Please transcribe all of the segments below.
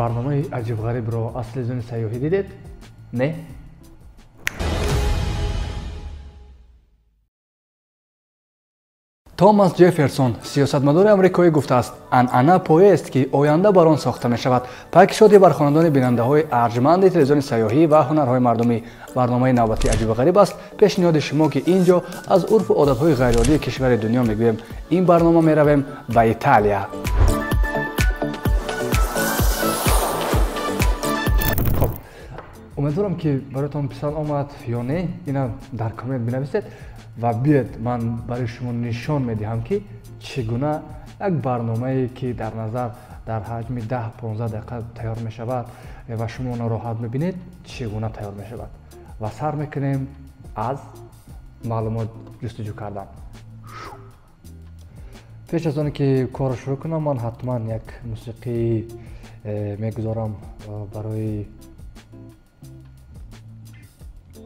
Барномаи аҷибғарибро аз телевизиони сайёҳӣ дидед? Не? Томас Ҷефферсон, сиёсатмадори амрикоӣ, гуфтааст: анъана пояест, ки оянда бар он сохта мешавад. Пайкишоди бар хонадони бинандаҳои арҷманди телевизиони сайёҳӣ ва ҳунарҳои мардумӣ. Барномаи навбатии аҷибу ғариб аст пешниҳоди шумо, ки ин ҷо аз урфу одатҳои ғайриоддии кишвари дунё мегӯем. Ин барнома меравем ба Италия. Хоб, умедворам, ки бароятон писанд омад ё не, ина дар коммент бинависед ва биёед, ман барои шумо нишон медиҳам, ки чӣ гуна як барномае, ки дар назар дар ҳаҷми 10-15 дақиқа тайёр мешавад ва шумо онро роҳат мебинед, чӣ гуна тайёр мешавад. Ва сар мекунем аз маълумот ҷустуҷӯ кардан. Пеш аз оне ки корро шурӯъ кунам, ман ҳатман як мусиқӣ мегузорам барои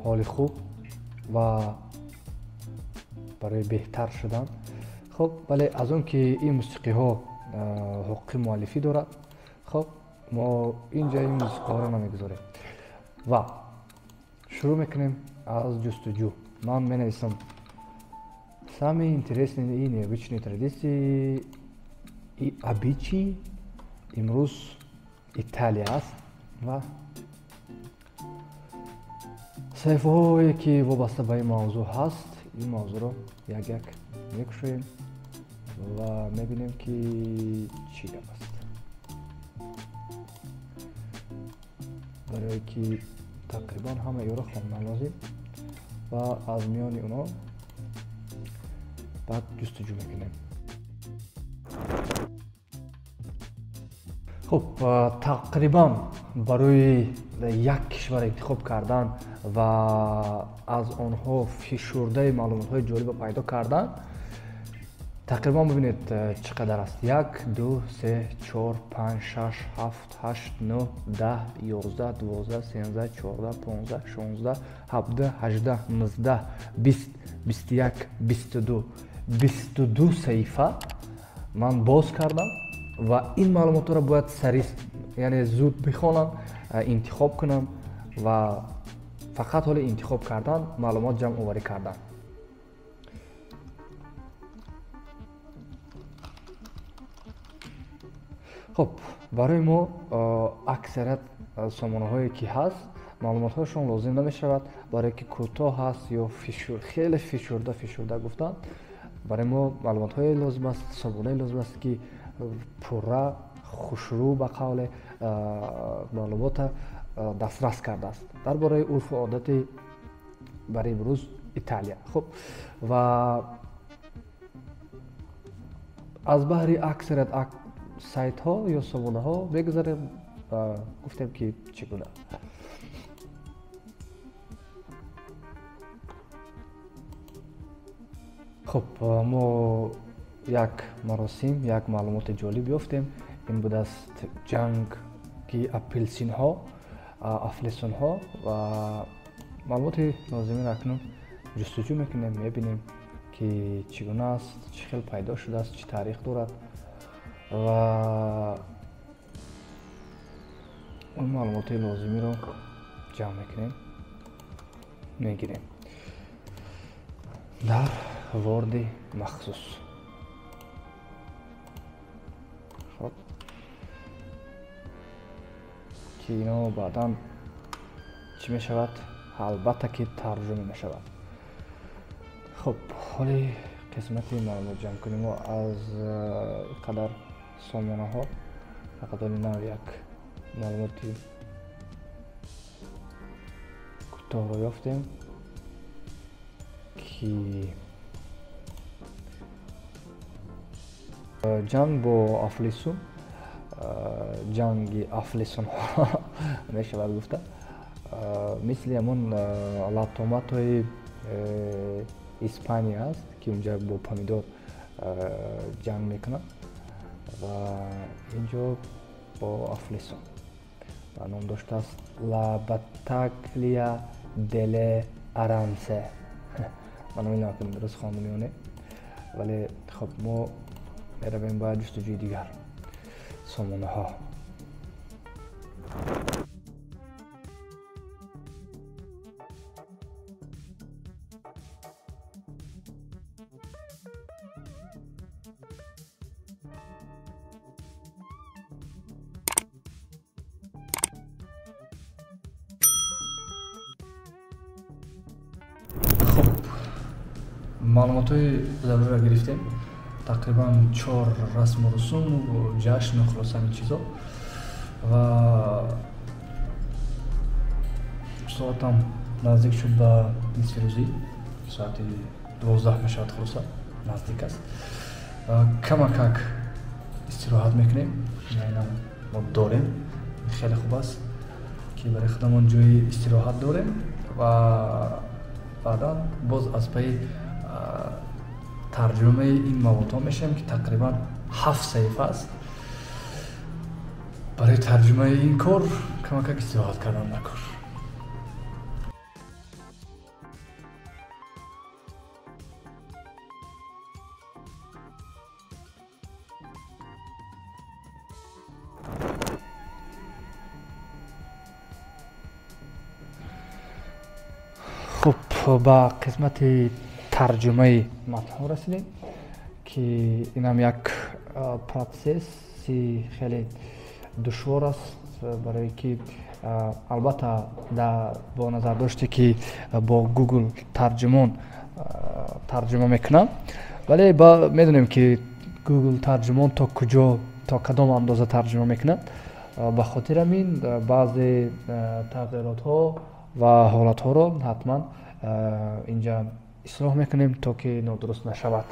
ҳоли хуб ва барои беҳтар шудан. Хоб, вале аз он ки ин мусиқиҳо ҳуқуқи муаллифӣ дорад, хоб, мо инҷа ин мусиқиҳоро намегузорем ва шурӯъ мекунем аз ҷустуҷӯ. Ман менависам: самые интересные и необычные традиции и обычаи. Имрӯз Италия аст ва саҳифаҳое, ки вобаста ба ин мавзӯъ ҳаст, ин мавзӯъро як як мекушоем ва мебинем, ки чӣ гап аст, барое ки тақрибан ҳамаи ӯро хондан лозим ва аз миёни онҳо баъд ҷустуҷӯ мекунем. Хуб, тақрибан барои як кишвар интихоб кардан ва аз онҳо фишурдаи маълумотҳои ҷолиба пайдо кардан, тақрибан бибинед, чӣ қадар аст: як, ду, се, чор, панҷ, шаш, ҳафт, ҳашт, нӯҳ, 10, 11, 12, 13, 14, 15, 16, 17, 18, 19, 20, 21, 22, 22 саҳифа ман боз кардам ва ин маълумотҳоро бояд сари, яъне зуд бихонам, интихоб кунам ва фақат ҳоли интихоб кардан, маълумот ҷамъоварӣ кардан. Хуб, барои мо аксарият сомонаҳое, ки ҳаст, маълумотҳояшон лозим намешавад, барое ки кӯтоҳ ҳаст ё хеле фишурда фишурда гуфтанд. Барои мо маълумотҳое лозим аст, сомонае лозим аст, ки пурра, хушрӯ, ба қавле, маълумота дастрас кардааст дар бораи урфу одати барои имрӯз Италия. Хуб, ва аз баҳри аксарият сайтҳо ё сомонаҳо мегузарем ва гуфтем, ки чӣ гуна. Хуб, мо як маросим, як маълумоти ҷолиб ёфтем. Ин будааст ҷанги апелсинҳо, афлесунҳо, ва маълумоти лозимиро акнун ҷустуҷӯ мекунем, мебинем, ки чӣ гуна аст, чӣ хел пайдо шудааст, чӣ таърих дорад ва он маълумоти лозимиро ҷамъ мекунем, мегирем дар ворди махсус. Хоб, ки ино баъдан чӣ мешавад? Албатта, ки тарҷума мешавад. Хуб, ҳоли қисмати маълумот ҷамъ кунем мо аз қадар сомонаҳо, фақат ҳоли нав як маълумоти кӯтоҳро ёфтем, ки ҷанг бо афлесун, ҷанги афлесунҳо мешавад гуфта, мисли ҳамон латоматои Испания аст, ки унҷа бо помидор ҷанг мекунад, ва инҷо бо афлесун ва ном доштааст Ла Батаклия деле Арансе. Ман намедонам, ки дуруст хондам ё не, вале хоб, мо меравем ба ҷустуҷӯи дигар сомонаҳо. Маълумотҳои заруриро гирифтем, тақрибан 4 расму русуму ҷашну хулоса ҳамин чизо, ва соатам наздик шуд ба нисфи рӯзӣ, соати 12 мешавад, хулоса наздик аст. Камакак истироҳат мекунем, инам мо дорем, хеле хуб аст ки барои худамон ҷои истироҳат дорем ва баъдан боз аз пайи тарҷумаи ин маводҳо мешавем, ки тақрибан 7 саҳифа аст. Барои тарҷумаи ин кор камакак истироҳат кардан накор. Хуб, ба қисмати тарҷумаи матнҳо расидем, ки инам як процесси хеле душвор аст, барое ки албатта бо назардоште ки бо Google тарҷумон тарҷума мекунам, вале медонем ки Google тарҷумон то куҷо, то кадом андоза тарҷума мекунад. Ба хотир ҳамин баъзе тағйиротҳо ва ҳолатҳоро ҳатман инҷа ислоҳ мекунем, то ки нодуруст нашавад.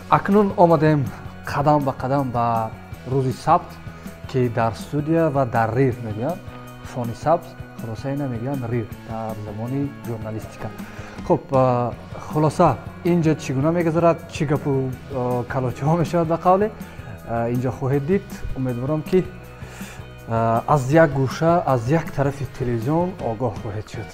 Акнун омадем қадам ба қадам ба рӯзи сабт, ки дар студия ва дар рир мегӯянд фони сабз, хулоса ина мегӯянд рир дар забони журналистика. Хуб, хулоса инҷа чӣ гуна мегузарад, чӣ гапу калочиҳо мешавад, ба қавле инҷа хоҳед дид. Умедворам ки аз як гӯша, аз як тарафи телевизион огоҳ хоҳед шуд.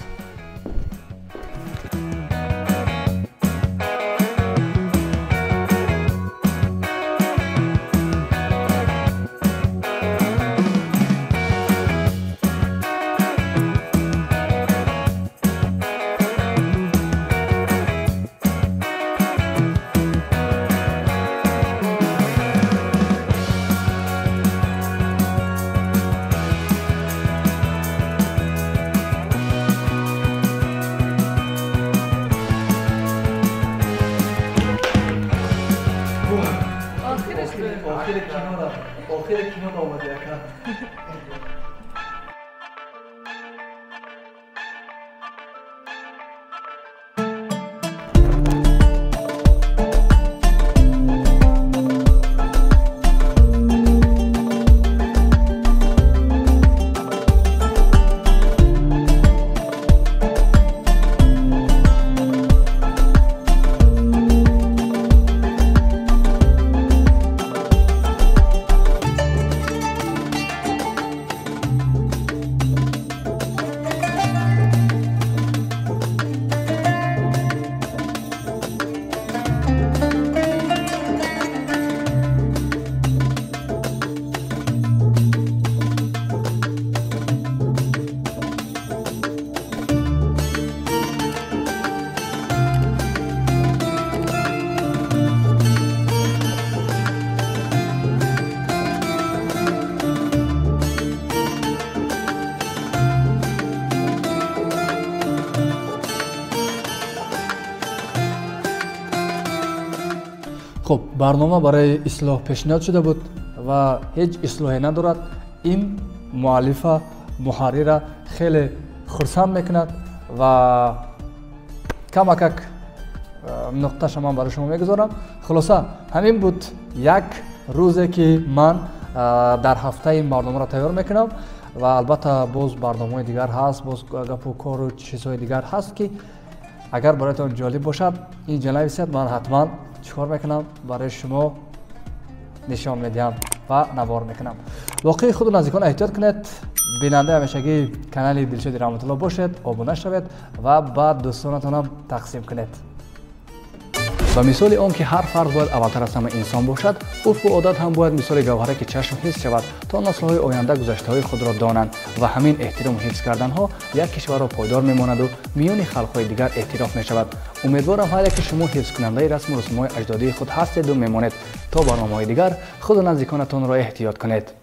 Охири кино омади ака. Хуб, барнома барои ислоҳ пешниҳод шуда буд ва ҳеҷ ислоҳе надорад. Ин муаллифа, муҳаррира хеле хурсанд мекунад ва камакак Нуқташа ман барои шумо мегузорам. Хулоса, ҳамин буд як рӯзе, ки ман дар ҳафта ин барномаро тайёр мекунам ва албатта боз барномаҳои дигар ҳаст, боз гапу кору чизҳои дигар ҳаст, ки агар бароятон ҷолиб бошад, инҷа нависед, ман ҳатман чӣ кор мекунам, барои шумо нишон медиҳам ва навор мекунам. Воқеи худу наздикон эҳтиёт кунед. Бинандаи ҳамешагии канали Дилшоди Раҳматулло бошед, обуна шавед ва ба дӯстонатонам тақсим кунед. Ба мисоли он ки ҳар фард бояд аввалтар аз ҳама инсон бошад, урфу одат ҳам бояд мисоли гавҳараки чашм ҳифз шавад, то наслҳои оянда гузаштаҳои худро донанд ва ҳамин эҳтирому ҳифз карданҳо як кишварро пойдор мемонаду миёни халқҳои дигар эътироф мешавад. Умедворам, ҳар яке шумо ҳифзкунандаи расму русумҳои аҷдодии худ ҳастеду мемонед. То барномаҳои дигар худу наздиконатонро эҳтиёт кунед.